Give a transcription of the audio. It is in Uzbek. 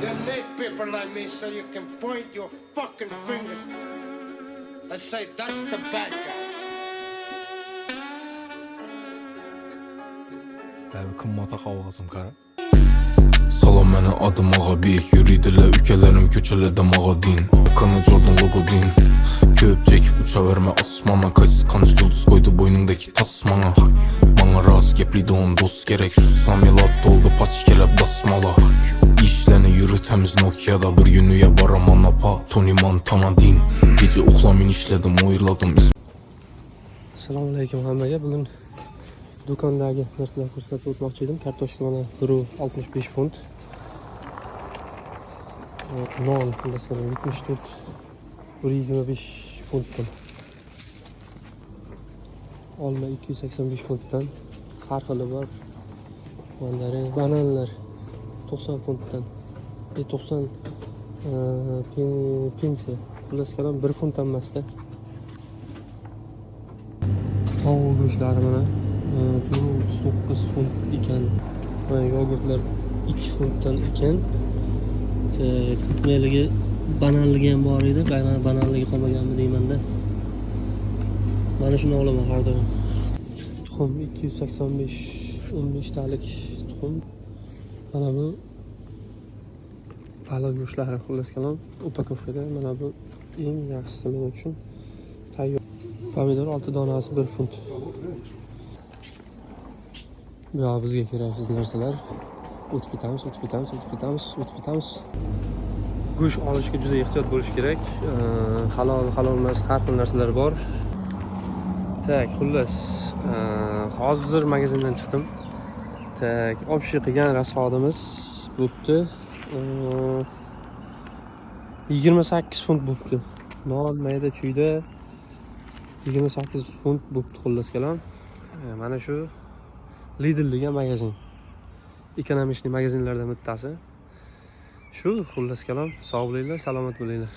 You need people like me so you can point your fucking fingers and say, "That's the bad guy." Abi qimmat ovozim qara. Salam, məni adım Ağabey. Yürüdülər ükələrim köçələrdə Magadin. Kana Jordan logo din. Köp çekip uçaverme asmana. Kıskanç yıldız koydu boynundaki tasmana. Bana rast gepliydi on dost gerek. Şu samilat doldu paç kelep basmala. İşlerini yürütemiz Nokia'da. Bir günüye baraman apa Tony Montana din. Gece uxlamin işledim oyladım. Assalomu alaykum hammaga. Bugun do'kondagi narsalarni ko'rsatib o'tmoqchi edim. Kartoshka mana 1,65 funt. Non xullas kalom 74 1,25 funtdan. Olma 285 funtdan. Har xili bor. Mandarin, bananlar 90 funtdan. 90 pensiya. Xullas kalom 1 funt emasda. Tovuq go'shtlari mana 39 funt ekan. Mana yogurtlar 2 funtdan ekan. Klubnaligi, bananligi ham bor edi. Bananligi qolmaganmi deymanda. Mana shuni olaman har doim. Tuxum 285, 15 talik tuxum. Mana bu baliq go'shtlari, xullas kalom упаковка da. Mana bu eng yaxshisi men uchun. Tayyor pomidor 6 donasi 1 funt. Bu yoq bizga keraksiz narsalar. O'tib ketamiz, o'tib ketamiz, o'tib ketamiz, o'tib ketamiz. Go'sht olishga juda ehtiyot bo'lish kerak. Halol, halol emas, har xil narsalar bor. Так, xullas, hozir magazindan chiqdim. Так, общий qilgan расход imiz bo'pti. 28 funt bo'pti. Non, mayda chuyda 28 funt bo'pti, xullas kalom. Mana shu Lidl degan magazin. Экономичный magazinlardan bittasi. Shu, xullas kalom, sog' bo'linglar, salomat bo'linglar.